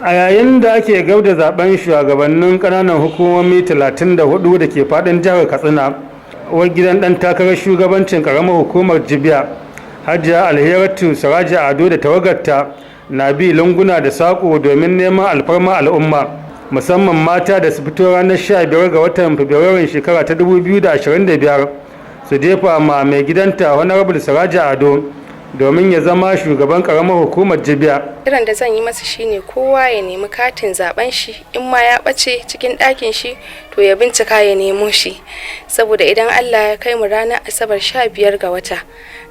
A yayin da ake gab da zaben shugabannin kananan hukumomi 34 da ke fadin jihar Katsina, uwar gidan dan takarar shugabancin karamar hukumar Jibiya, Hajiya Alheratu Sirajo Ado, da tawagarta na bi lunguna da sako domin neman alfarma al'umma, musamman mata, da su fito ranar 15 ga watan Fabrairun shekara ta 2025 su jefa ma mai gidanta, Honorable Sirajo Ado, domin ya zama shugaban karamar hukumar Jibiya. Kiran da zan yi masa shine kowa ya nemi katin zaben shi. In ma ya ɓace cikin ɗakin shi, to ya bincika ya nemo shi, saboda idan Allah ya kai mu ranar Asabar 15 ga wata,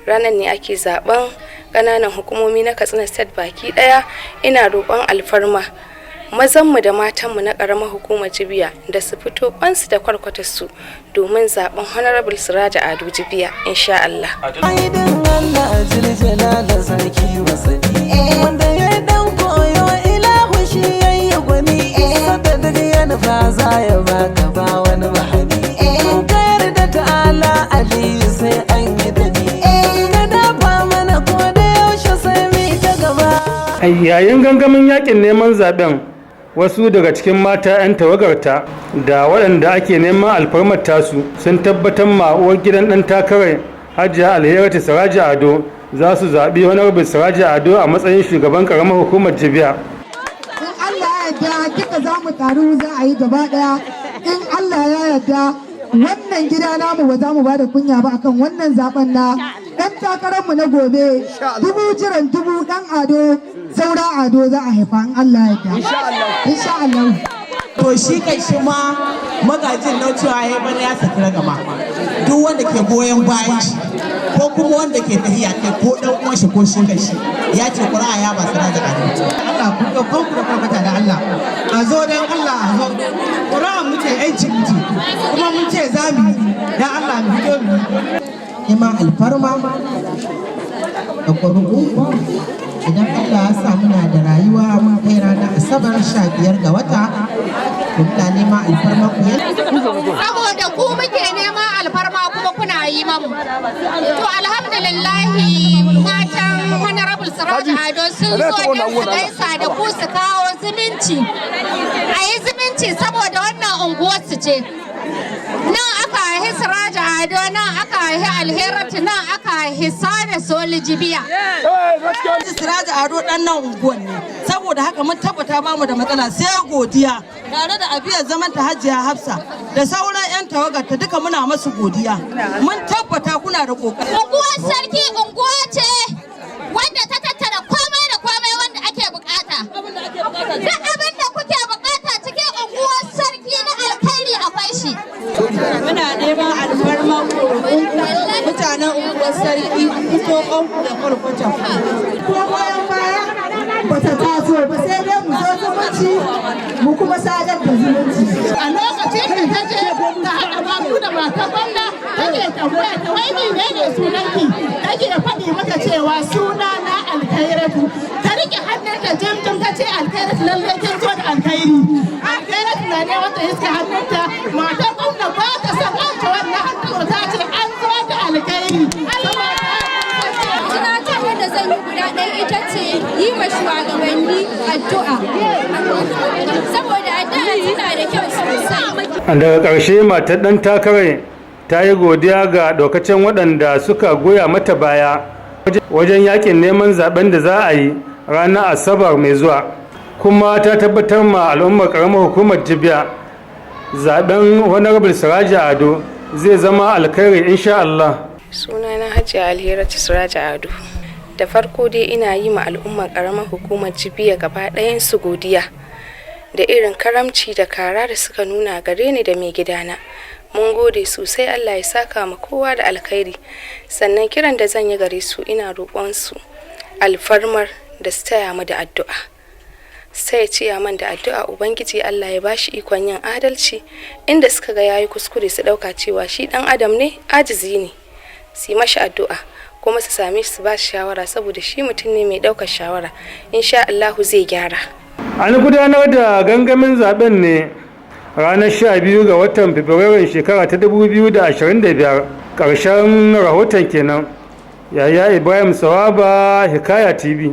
ranar ne ake zaben ƙananan hukumomi na Katsina State baki ɗaya. Ina roƙon alfarma mazanmu da matanmu na ƙaramar hukumar Jibiya da su fito kwansu da kwarkwatarsu domin zaben Honorable Siraja Ado Jibiya, insha Allah. Aidin Allah jiljalala sarki masani, wanda ya dan koyo ilahu shi yayi gwani, sanda duk ya nufa za ya baka, ba wani bahani. In ka yarda ta'ala Aliyu, sai an yi da ni, ka dafa mana ko da yaushe, sai mi ta gaba. Yayin gangamin yakin neman zaben, wasu daga cikin mata 'yan tawagarta da waɗanda ake neman alfarmar tasu sun tabbatar ma uwar gidan ɗan takarar, Hajiya Alheratu Siraji Ado, za su zaɓi Honorable Siraji Ado a matsayin shugaban ƙaramar hukumar Jibiya. In Allah ya yarda, duka za mu taru, za a yi gaba daya. In Allah ya yarda, wannan gida namu ba za mu ba da kunya ba akan wannan zaben na dan takararmu na gobe. Dubu jiran dubu, dan Ado saura Ado za a haifa in Allah ya yarda, insha Allah. To, shi kai shi ma magajin na cewa ya bana ya saki ragama, duk wanda ke goyon bayan shi ko kuma wanda ke tahiya kai ko dan uwan shi ko shi kai shi, ya ce ƙuri'a ya ba Siraja Ado. Allah ku ga kanku da kwarkwata da Allah, a zo dan Allah, a zo. Ƙuri'an mu ce, yancin mu ce, kuma mun ce za mu yi. Dan Allah mu fito mu yi. Neman alfarma da ƙuri'u, idan Allah ya sa muna da rayuwa mun kai ranar Asabar 15 ga wata, to muna neman alfarma ku. Saboda ku muke neman alfarma kuma kuna yi mamu. To, alhamdulillahi, matan Honorable Siraj Ado sun zo don su gaisa da ku, su kawo zumunci, a yi zumunci, saboda wannan unguwar su ce. Nan aka haihi Siraj Ado, nan aka haihi Alheratu, nan aka haihi Sada Soli Jibiya. Siraji Ado dan nan unguwan ne, saboda haka mun tabbata ba mu da matsala, sai godiya. Tare da abiyar zaman ta, Hajiya Hafsa, da sauran 'yan tawagar ta duka, muna masu godiya. Mun tabbata kuna da kokari. Unguwar Sarki unguwa ce wanda ta tattara komai da komai wanda ake bukata. Duk abin da kuke bukata cikin Unguwar Sarki na alkhairi, akwai shi. Muna neman alfarma mutanen Unguwar Sarki, fito kanku da kwarkwata. Ko goyon baya bata taso ba, sai dai mu zo zumunci, mu kuma sadar da zumunci. A lokacin da ta je ta haɗa babu da matar gwamna, take tambaya ta, "Wai mene ne sunanki?" Take faɗi mata cewa suna na Alkhairatu. Ta rike hannunta jim ta ce, "Alkhairatu, lallai kin zo da alkhairi." Alkhairatu na ne wata iska hannunta, matar gwamna ba ta son an ci wannan hannu, ta ce an zo da alkhairi. Tunatarwar da zan yi guda ɗaya ita ce yi ma shugabanni addu'a, saboda addu'a tana da kyau sosai. Daga ƙarshe, matar ɗan takarar ta yi godiya ga ɗaukacin waɗanda suka goya mata baya wajen yakin neman zaben da za a yi ranar Asabar mai zuwa, kuma ta tabbatar ma al'ummar ƙaramar hukumar Jibiya zaben Honorable Siraja Ado zai zama alkhairi, insha Allah. Sunana Hajiya Alheratu Siraja Ado. Da farko dai, ina yi ma al'ummar karamar hukumar Jibiya gaba ɗayan su godiya da irin karamci da kara da suka nuna gare ni da mai gidana. Mun gode sosai, Allah ya saka ma kowa da alkhairi. Sannan kiran da zan yi gare su, ina roƙon su alfarmar da su taya mu da addu'a, sai ya ciya man da addu'a, Ubangiji Allah ya bashi ikon yin adalci. Inda suka ga yayi kuskure, su ɗauka cewa shi ɗan adam ne, ajizi ne, su yi mashi addu'a, kuma su same shi su ba shi shawara, saboda shi mutum ne mai ɗaukar shawara. Insha Allahu zai gyara. An gudanar da gangamin zaben ne ranar 12 ga watan Fabrairun shekara ta 2025. Ƙarshen rahoton kenan. Yaya Ibrahim Sawaba, Hikaya TV.